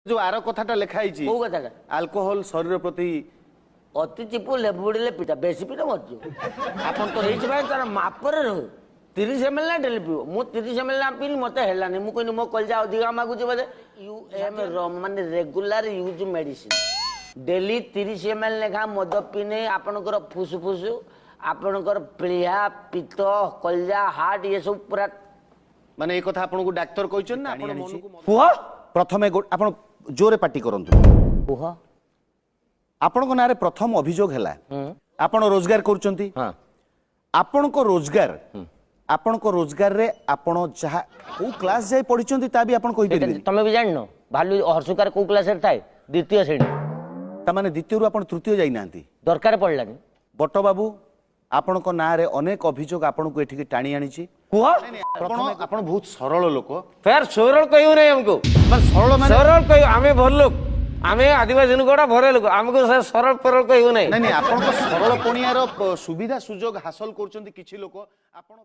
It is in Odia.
ଯୋଉ ଆର କଥାଟା ଲେଖା ହେଇଛି, କୋଉ କଥାଟା? ଆଲକୋହଲ ଶରୀର ପ୍ରତି ଅତି ଚିପୁ ଲେବୁଡ଼ିଲେ ପିଟା, ବେଶୀ ପିଟା ମରିଯିବ। ଆପଣ ତ ସେଇଥିପାଇଁ ତାର ମାପରେ ରହୁ। 30 ଏମ୍ ଏଲ୍ ନା ଡେଲି ପିଇବ। ମୁଁ 30 ଏମ୍ ଏଲ୍ ନା ପିଇଲି, ମତେ ହେଲାନି। ମୁଁ କହିଲି ମୋ କଲିଜା ଅଧିକା ମାଗୁଛି ବୋଧେ। ୟୁ ଏମ୍ ରମ୍ ମାନେ regular use medicine. Daily 30 M L ଲେଖା ମଦ ପିଇନେ ଆପଣଙ୍କର ଫୁସ ଫୁସ, ଆପଣଙ୍କର ପ୍ଲିହା, ପିତ୍ତ, କଲିଜା, ହାର୍ଟ ଇଏ ସବୁ ପୁରା। ମାନେ ଏ କଥା ଆପଣଙ୍କୁ ଡାକ୍ତର କହିଛନ୍ତି ନା ଆପଣ ମନକୁ କୁହ। ପ୍ରଥମେ ଆପଣ ଜୋରେ ପାଟି କରନ୍ତୁ। କୁହ। ଆପଣଙ୍କ ନାଁରେ ପ୍ରଥମ ଅଭିଯୋଗ ହେଲା, ଆପଣ ରୋଜଗାର କରୁଛନ୍ତି। ଆପଣଙ୍କ ରୋଜଗାରରେ ଆପଣ ଯାହା କୋଉ କ୍ଲାସ ଯାଏ ପଢିଛନ୍ତି, ତା ବି ଆପଣ କହିପାରିବେନି। ତମେ ବି ଜାଣିନ? ଭାଲୁ ହର୍ଷୁକାର କୋଉ କ୍ଲାସରେ ଥାଏ? ଦ୍ୱିତୀୟ ଶ୍ରେଣୀ। ତାମାନେ ଦ୍ୱିତୀୟରୁ ଆପଣ ତୃତୀୟ ଯାଇନାହାନ୍ତି। ଦରକାର ପଡ଼ିଲାନି। ବଟ ବାବୁ, ଆପଣଙ୍କ ନାଁରେ ଅନେକ ଅଭିଯୋଗ ଆପଣଙ୍କୁ ଏଠିକି ଟାଣି ଆଣିଛି। କୁହ। ଆପଣ ବହୁତ ସରଳ ଲୋକ। ଫେର ସରଳ କହିବୁ ନାହିଁ ଆମକୁ। ମାନେ ସରଳ ମାନେ ସରଳ କହିବୁ, ଆମେ ଭଲ ଲୋକ, ଆମେ ଆଦିବାସୀ ଲୋକଟା ଭଲ ଲୋକ, ଆମକୁ ସେ ସରଳ ଫରଳ କହିବୁ ନାହିଁ। ନାଇଁ ନାଇଁ, ଆପଣଙ୍କ ସରଳ ପଣିଆର ସୁବିଧା ସୁଯୋଗ ହାସଲ କରୁଛନ୍ତି କିଛି ଲୋକ। ଆପଣ